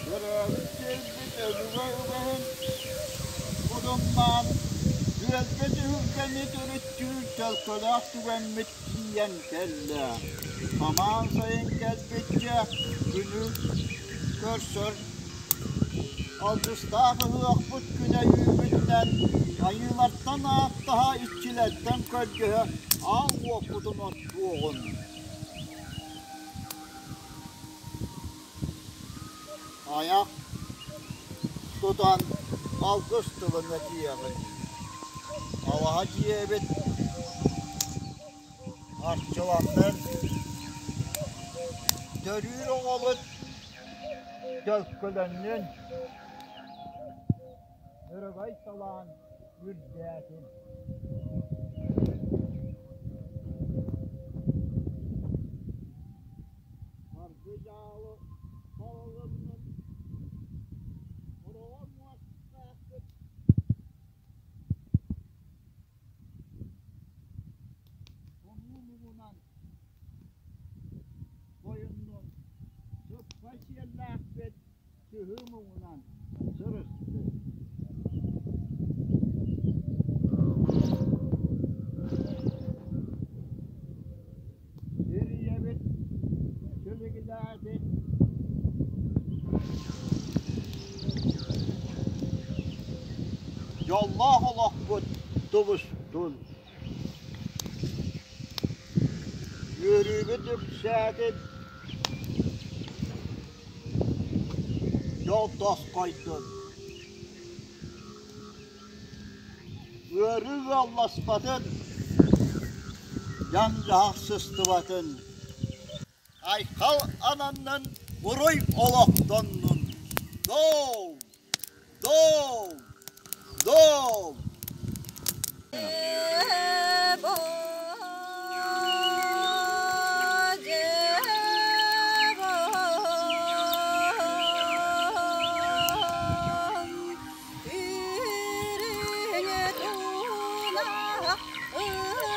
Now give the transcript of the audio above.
Төрөөбүт сирбит өбүгэ үгэһин утумнаан, түөлбэ түһүлгэни төрүттүүр төлкөлөөх түгэммит тиийэн кэллэ. Самаан сайын кэлбиччэ күнү көрсөр алгыстаах ыһыахпыт күнэ үүммүтүнэн айыылартан ааттаһа, иччилэртэн көрдөһө аал уоппутун оттуоҕун. Айах тутан алгыс тылын этиэҕин. Алаһа дьиэбит арчыланнын, төрүүр оҕобут төлкөлөннүн, өрөгөй талаан үрдээтин. Аргы-дьаалы салалыннын, хороҕор муостаахпыт хонуу муҥунан хойуннун, сыппай сиэллээхпит сыһыы муҥунан сырыстын. Сир ийэбит силигилээтин, дьоллоох олохпут тубустун, үөрүүбүт үксээтин, дьол тосхойдун. Ыарыы ыалласпатын, дьаҥ-дьаһах сыстыбатын, айхал ананнын, буруй олохтоннун. Дом! Дом! Дом! Үрүҥ туна.